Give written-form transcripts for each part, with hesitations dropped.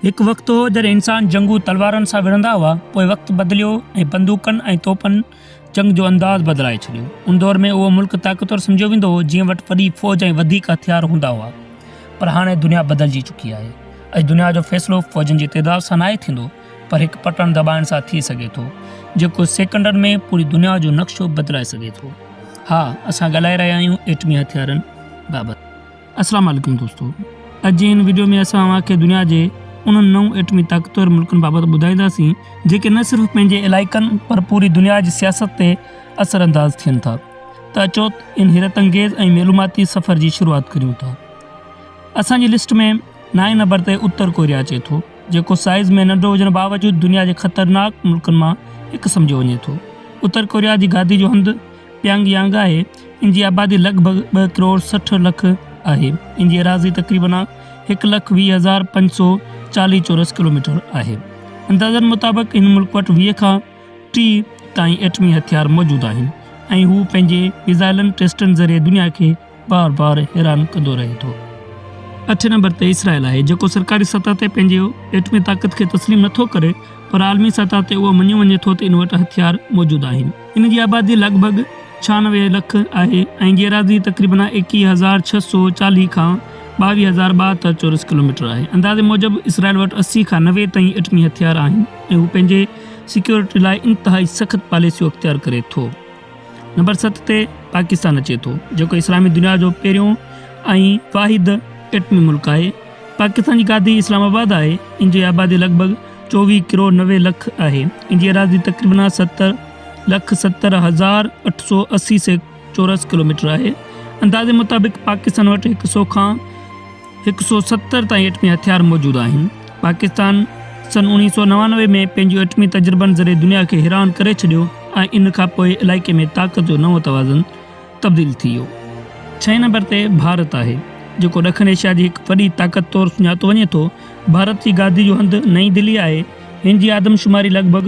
هڪ وقت هو جڏهن انسان جنگون تلوارن سان وڙهندا هئا، پوء وقت بدليو ۽ بندوقن ۽ توپن جنگ جو انداز بدلائي ڇڏيو. ان دور ۾ اهو ملڪ طاقتور سمجهيو ويندو هو جنهن وٽ وڏي فوج ۽ وڌيڪ هٿيار هوندا هئا. پر هاڻي دنيا بدلجي چڪي آهي. اڄ دنيا جو فيصلو فوجن جي تعداد سان ناهي ٿيندو پر هڪ بٽڻ دٻائڻ سان ٿي سگهي ٿو جيڪو سيڪنڊن ۾ پوري دنيا جو نقشو بدلائي سگهي ٿو. ها اسان ڳالهائي رهيا آهيون ايٽمي هٿيارن بابت. السلام عليڪم دوستو اڄ جي هن وڊيو ۾ اسان اوهان کي دنيا جي انهن نون ايٽمي طاقتور ملڪن بابت ٻڌائينداسين جيڪي نه صرف پنهنجي علائقن پر پوري دنيا جي سياست تي اثر انداز ٿين ٿا ته اچو ان حيرت انگيز ۽ معلوماتي سفر جي شروعات ڪريون ٿا. اسان جي لسٽ ۾ نائين نمبر تي اتر ڪوريا اچي ٿو جيڪو سائيز ۾ ننڍو هجڻ باوجود دنيا جي خطرناڪ ملڪن مان هڪ سمجهيو وڃي ٿو. اتر ڪوريا جي گادي جو هنڌ پيانگ يانگ آهي. ان جي آبادي لڳ ڀڳ ٻه ڪروڙ 60 لک آهي. ان جي ايراضي تقريبن 1,20,540 چورس ڪلوميٽر آهي. اندازن مطابق هن ملڪ وٽ 20 کان 30 تائين ايٽمي هٿيار موجود آهن ۽ هو پنهنجي ميزائلن ٽيسٽن ذريعي دنيا کي بار بار حيران ڪندو رهي ٿو. اٺين نمبر تي اسرائيل آهي جيڪو سرڪاري سطح تي پنهنجي ايٽمي طاقت کي تسليم نٿو ڪري پر عالمي سطح تي اهو مڃيو وڃي ٿو ته ان وٽ هٿيار موجود آهن. ان جي آبادي لڳ ڀڳ 96 لک آهي ۽ جي ايراضي تقريبن 21,640 کان 22,072 چورس ڪلوميٽر آهي. اندازي موجب اسرائيل وٽ 80 کان 90 تائين ايٽمي هٿيار آهن ۽ هو پنهنجي سيڪيورٽي لاء انتهائي سخت پاليسيون اختيار ڪري ٿو. نمبر 7 تي پاڪستان اچي ٿو جيڪو اسلامي دنيا جو پهريون ۽ واحد ايٽمي ملڪ آهي. پاڪستان جي گادي اسلام آباد آهي. ان جي آبادي لڳ ڀڳ 24 ڪروڙ 90 لک آهي. ان جي ايراضي تقريبن 70 لک 70,880 سي چورس ڪلوميٽر آهي. اندازي مطابق پاڪستان وٽ 100 کان 170 تائين ايٽمي هٿيار موجود آهن. پاڪستان سن 1999 ۾ پنهنجي ايٽمي تجربن ذريعي دنيا کي حيران ڪري ڇڏيو ۽ ان کان پوء علائقي ۾ طاقت جو نئون توازن تبديل ٿي ويو. ڇهين نمبر تي ڀارت آهي، جيڪو ڏکڻ ايشيا جي هڪ وڏي طاقت طور سڃاتو وڃي ٿو. ڀارت جي گادي جو هنڌ نئين دهلي آهي. هن جي آدمشماري لڳ ڀڳ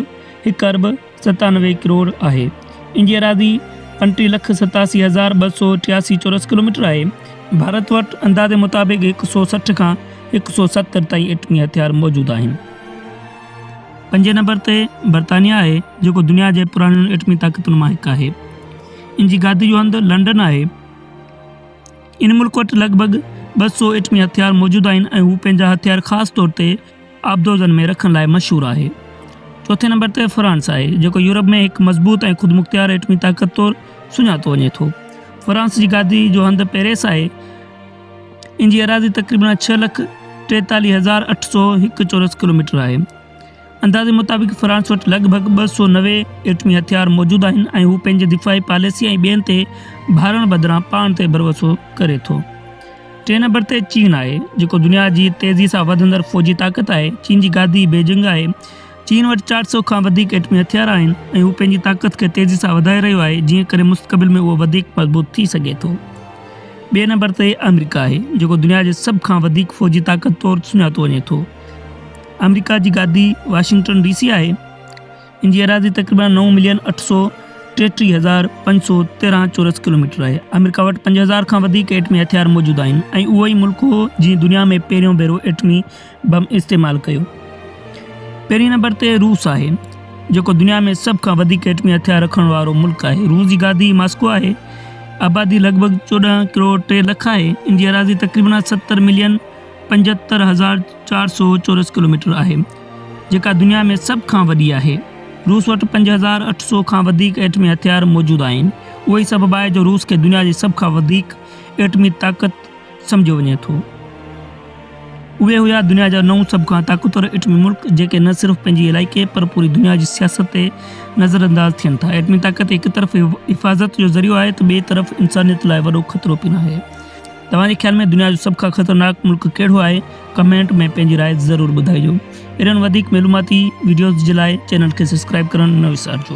هڪ ارب 97 ڪروڙ آهي. ان جي ايراضي 35 لک 87,283 چورس ڪلوميٽر آهي. ڀارت وٽ اندازي مطابق 160 کان 170 تائين ايٽمي هٿيار موجود آهن. پنجين نمبر تي برطانيا آهي، جيڪو دنيا جي پراڻين ايٽمي طاقتن مان هڪ آهي. ان جي گادي جو هنڌ لنڊن آهي. ان ملڪ وٽ لڳ ڀڳ 200 ايٽمي هٿيار موجود آهن ۽ هو پنهنجا هٿيار خاص طور تي آبدوزن ۾ رکڻ لاء مشهور آهي. چوٿين نمبر تي فرانس آهي، جيڪو يورپ ۾ هڪ مضبوط ۽ خودمختيار ايٽمي طاقت طور سڃاتو وڃي ٿو. فرانس جي گادي جو هنڌ پيرس آهي. ان جي ايراضي تقريبن 6,43,801 چورس ڪلوميٽر آهي. اندازي مطابق فرانس وٽ لڳ ڀڳ 290 ايٽمي هٿيار موجود آهن ۽ هو پنهنجي دفاعي پاليسي ۽ ٻين تي ڀاڙڻ بدران پاڻ تي ڀروسو ڪري ٿو. ٽئين نمبر تي چين آهي، جيڪو دنيا جي تيزي سان وڌندڙ فوجي طاقت آهي. چين جي گادي بيجنگ آهي. چين وٽ 400 کان وڌيڪ ايٽمي هٿيار آهن ۽ هو پنهنجي طاقت کي تيزي سان وڌائي رهيو آهي، جنهن ڪري مستقبل ۾ اهو وڌيڪ مضبوط ٿي سگهي ٿو. ٻئي نمبر تي آمريڪا آهي، جيڪو دنيا جي سڀ کان وڌيڪ فوجي طاقت طور سڃاتو وڃي ٿو. آمريڪا جي گادي واشنگٽن ڊي سي آهي. ان جي ايراضي تقريبن نو ملين 833,513 چورس ڪلوميٽر آهي. آمريڪا وٽ 5000 کان وڌيڪ ايٽمي هٿيار موجود آهن ۽ اهو ئي ملڪ هو جنهن دنيا ۾ پهريون ڀيرو ايٽمي بم استعمال ڪيو. پهرين نمبر تي روس آهي، جيڪو دنيا ۾ سڀ کان وڌيڪ ايٽمي هٿيار رکڻ وارو ملڪ آهي. روس جي گادي ماسڪو آهي. آبادي لڳ ڀڳ 14 ڪروڙ 3 لک آهي. ان جي ايراضي تقريبن 70 ملين 75,400 چورس ڪلوميٽر آهي. جيڪا دنيا ۾ سڀ کان وڏي آهي. روس وٽ 5800 کان وڌيڪ ايٽمي هٿيار موجود آهن. اهو ئي سبب آهي جو روس کي دنيا جي سڀ کان وڌيڪ ايٽمي طاقت سمجهيو وڃي ٿو. اهي هيا دنيا جا نو سڀ کان طاقتور ايٽمي ملڪ جيڪي نه صرف پنهنجي علائقي پر پوري دنيا جي سياست تي نظرانداز ٿين ٿا. ايٽمي طاقت هڪ طرف حفاظت جو ذريعو آهي ته ٻئي طرف انسانيت لاء وڏو خطرو پڻ آهي. توهان جي خيال ۾ دنيا جو سڀ کان خطرناڪ ملڪ ڪهڙو آهي؟ ڪمينٽ ۾ پنهنجي راء ضرور ٻڌائجو. اهڙن وڌيڪ معلوماتي وڊيوز جي لاء چينل کي سبسڪرائب ڪرڻ نه وسارجو.